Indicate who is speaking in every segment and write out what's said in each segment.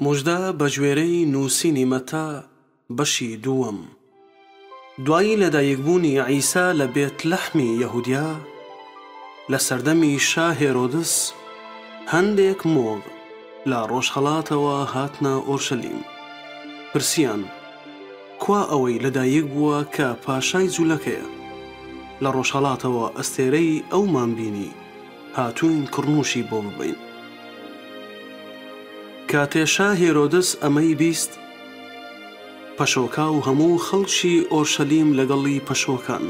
Speaker 1: موژدە بەگوێرەی نووسینی مەتا بەشی دووەم. دوای لەدایکبوونی عیسا لە بێتلەحمی یەهودیا، لە سەردەمی شا هێرۆدس، هەندێک مۆغ لە ڕۆژهەڵاتەوە هاتنە ئۆرشەلیم. پرسییان، کوا ئەوەی لەدایک بووە کە پاشای جولەکەیە؟ لە ڕۆژهەڵاتەوە ئەستێرەی ئەومان بینی، هاتووین کڕنووشی بۆ ببەین. کاتێ شا هێرۆدس ئەمەی بیست، پەشۆکا و هەموو خەڵکی ئۆرشەلیم لەگەڵی پەشۆکان.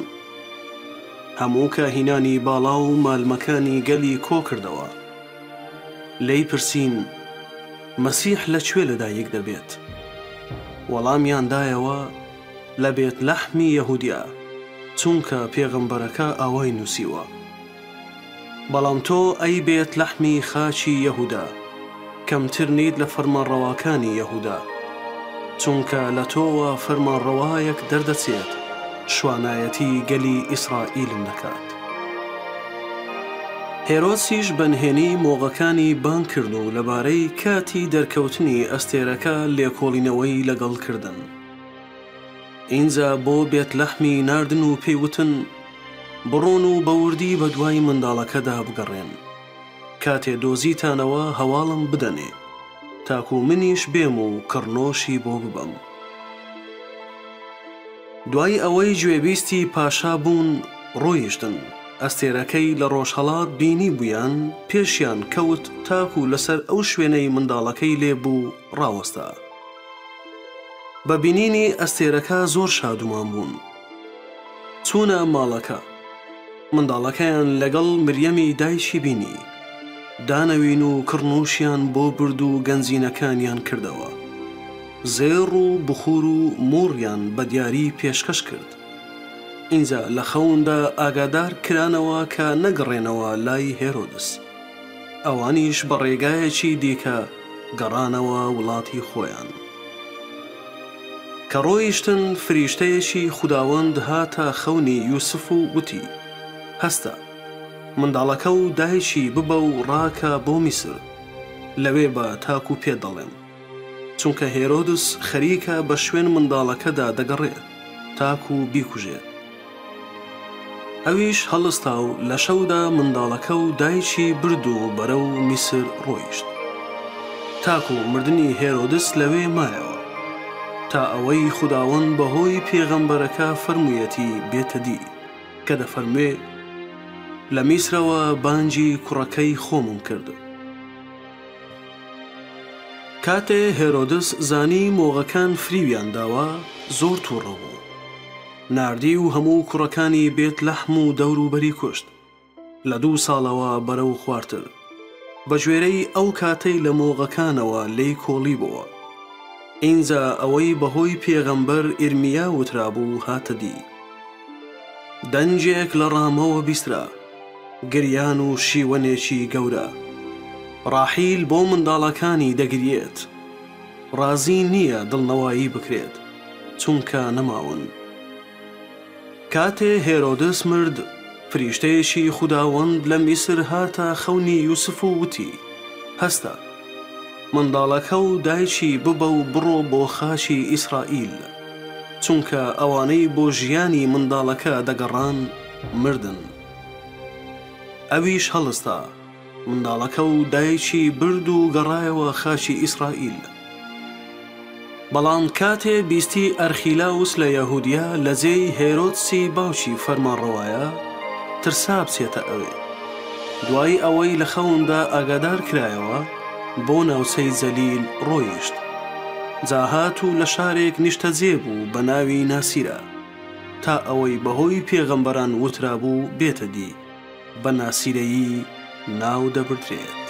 Speaker 1: هەموو کاهینانی باڵا و مالمەکانی گەلی کۆکردەوە. لێی پرسین، مەسیح لە کوێ لەدایک دەبێت؟ وەڵامیان دایەوە، لە بێتلەحمی یەهودیا، چونکە پێغەمبەرەکە ئاوای نووسیوە. بەڵام تۆ ئەی بێت لەحمی خاکی یەهودا، کەمتر نیت لە فەرمانڕەواکانی یەهودا، چونکە لە تۆوە فەرمانڕەوایەک دەردەچێت شوانایەتی گەلی ئیسرائیلم دەکات. هێرۆدسیش بە نهێنی مۆغەکانی بانگ کرد و لەبارەی کاتی دەرکەوتنی ئەستێرەکە لێکۆڵینەوەی لەگەڵ کردن. ئینجا بۆ بێتلەحمی ناردن و پێی وتن، بڕۆن و بە وردی بەدوای منداڵەکەدا بگەڕێن. کاتێ دۆزیتانەوە هەواڵم بدەنێ، تاکو منیش بێم و کڕنۆشی بۆ ببەم. دوای ئەوەی گوێبیستی پاشا بوون، ڕۆیشتن، ئەستێرەکەی لە ڕۆژهەڵات بینیبوویان، پێشیان کەوت تاکو لەسەر ئەو شوێنەی منداڵەکەی لێ بوو ڕاوەستا. بە بینینی ئەستێرەکە زۆر شادومان بوون. چوونە ماڵەکە. منداڵەکەیان لەگەڵ مریەمی دایکی بینی. دانەوین و کڕنووشیان بۆ برد و گەنجینەکانیان کردەوە. زێڕ و بخوور و موڕیان بە دیاری پێشکەش کرد. ئینجا لە خەوندا ئاگادار کرانەوە کە نەگەڕێنەوە لای هێرۆدس. ئەوانیش بە ڕێگایەکی دیکە گەڕانەوە وڵاتی خۆیان. کە ڕۆیشتن، فریشتەیەکی خوداوەند هاتە خەونی یوسف و وتی، هەستە، منداڵەکە و دایکی ببە و ڕاکە بۆ میسر، لەوێ بە تاکو پێت دەڵێم. چونکە هێرۆدس خەریکە بە شوێن منداڵەکەدا دەگەڕێت تاکو بیکوژێت. ئەویش هەڵستا و لە شەودا منداڵەکە و دایکی برد و بەرەو میسر ڕۆیشت. تاکو مردنی هێرۆدس لەوێ مایەوە، تا ئەوەی خوداوەند بەهۆی پێغەمبەرەکە فەرموویەتی بێتە دی، کە دەفەرموێ، لە میسرەوە بانگی کوڕەکەی خۆمم کرد. کاتێ هێرۆدس زانی مۆغەکان فریویان داوە، زۆر تووڕە بوو. ناردی و هەموو کوڕەکانی بێت لەحم و دەوروبەری کوشت، لە دوو ساڵەوە بەرەو خوارتر، بە گوێرەی ئەو کاتەی لە مۆغەکانەوە لێی کۆڵیبۆوە. ئینجا ئەوەی بەهۆی پێغەمبەر ئیرمیا وترابوو هاتە دی. دەنگێک لە ڕامەوە بیسترا، گریان و شیوەنێکی گەورە. ڕاحیل بۆ منداڵەکانی دەگریێت. ڕازی نییە دڵنەوایی بکرێت، چونکە نەماون. کاتێ هێرۆدس مرد، فریشتەیەکی خوداوەند لە میسر هاتە خەونی یوسف و وتی، هەستە، منداڵەکە و دایکی ببە و بڕۆ بۆ خاکی ئیسرائیل، چونکە ئەوانەی بۆ ژیانی منداڵەکە دەگەڕان، مردن. ئەویش هەڵستا. منداڵەکە و دایکی برد و گەڕایەوە خاکی ئیسرائیل. بەڵام کاتێ بیستی ئەرخیلاوس لە یەهودیا لە جێی هێرۆدسی باوکی فەرمانڕەوایە، ترسا بچێتە ئەوێ. دوای ئەوەی لە خەوندا ئاگادار کرایەوە، بۆ ناوچەی جەلیل ڕۆیشت. جا هات و لە شارێک نیشتەجێ بوو بە ناوی ناسیرە، تا ئەوەی بەهۆی پێغەمبەران وترابوو بێتە دی. بە ناسیرەیی ناو دەبردرێت.